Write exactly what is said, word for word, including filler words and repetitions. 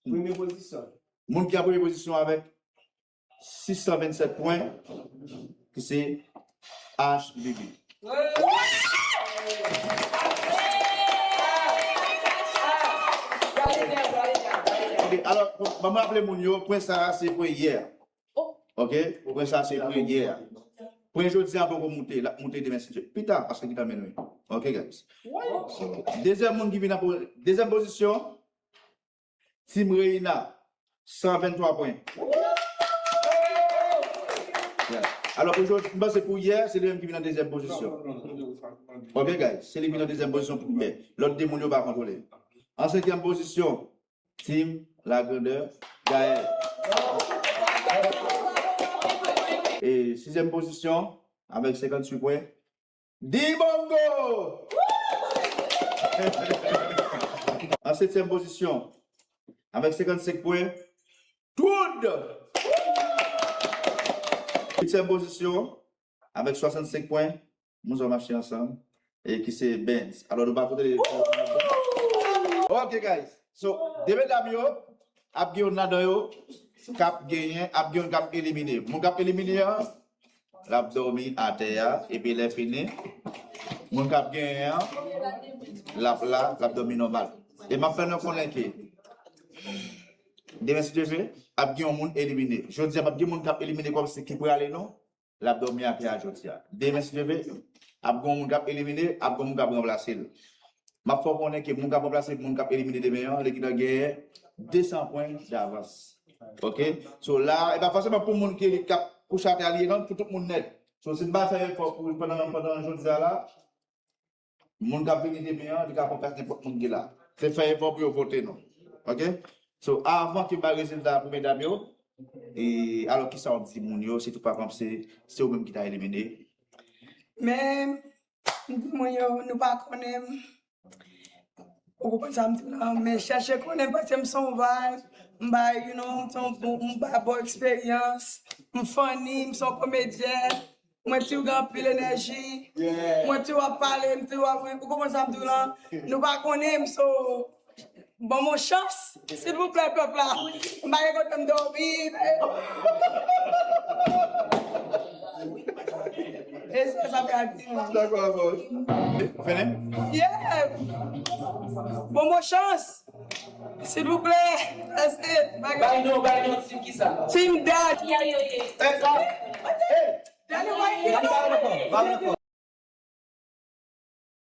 Premye pozisyon. Moun ki an premye pozisyon avèk sis san vennsèt pwen, ki se H B B. Ok, alò, ban m raple moun yo, pwen sa a se pwen yè. Ok, pwen sa a se pwen yè. Pwen jodi a poko moute, l ap moute demen si Dye. Pita, paske ki ta mennen. Ok, guys. So, dezyèm moun ki vin an po-, dezyèm pozisyon, Team Reina, san venntwa pwen. Yeah. Alò, pou jodi, m panse pou yè, se li menm ki vin an dezyèm pozisyon. Ok, guys, se li vin an dezyèm pozisyon pou yè. Lòt de moun yo pa kontwole. An senkyèm pozisyon, Team Lagrandè, Gaël. E sizyèm pozisyon, avèk senkanntuit pwen, Dibongo! An setyèm pozisyon, avèk senkannsenk pwen, Toud! Uityèm pozisyon, avèk swasannsenk pwen, moun sa yo mache ansanm, e ki se Benz. Alò, nou pa kote. Ok, guys. So, de medam yo, ap gen youn ladan yo k ap genyen, ap gen youn k ap elimine. Moun k ap elimine an, l ap dòmi atè a, epi lè fini, moun k ap genyen an, l ap la, l ap dòmi nòmal. E m ap fè nou konnen ke demen, si Dye vle, ap gen yon moun elimine. Jodi a, p ap gen moun k ap elimine kòmsi ki prale, non. L ap dòmi atè a jodi a. Demen, si Dye vle, ap gen yon moun k ap elimine, ap gen yon moun k ap ranplase l. M ap fè w konnen ke moun k ap ranplase moun k ap elimine demen an, li gentan genyen de san pwen davans. Ok? So la, e pa fòseman pou moun ki li k ap kouche atè a li ye, non, pou tout moun nèt. So, si n pa fè efò pou pandan, pandan jodi a la, moun k ap vini demen an, li ka pran plas nenpòt moun ki la. Se fè efò pou yo vote nou. Ok? So, avan ke m bay rezilta pou medam yo, e, alò, kisa w ap di moun yo, si toutfwa kòm se, se ou menm ki ta elimine? Men, m di moun yo, nou pa konnen m. Ou konprann sa m di w la, men chèche konnen, paske m se yon vibe, m bay, you know, m se yon bon, m bay bon eksperyans, m funny, m se yon komedyèn, mwen di w gen anpil enèji, mwen di w ap pale, m di w ap, ou konprann sa m di w la, nou pa konnen m, so, ban m yon chans, silvouplè, pèp la, m pa gen kote m dòmi. E se sa m ka di nou. Dakò, bro. Ou fini? Yeah! Bon, bon chans! Silvouplè! That's it! Bay non, bay non, team kisa? Team Dad! Yeah, yeah, yeah. Dad, why you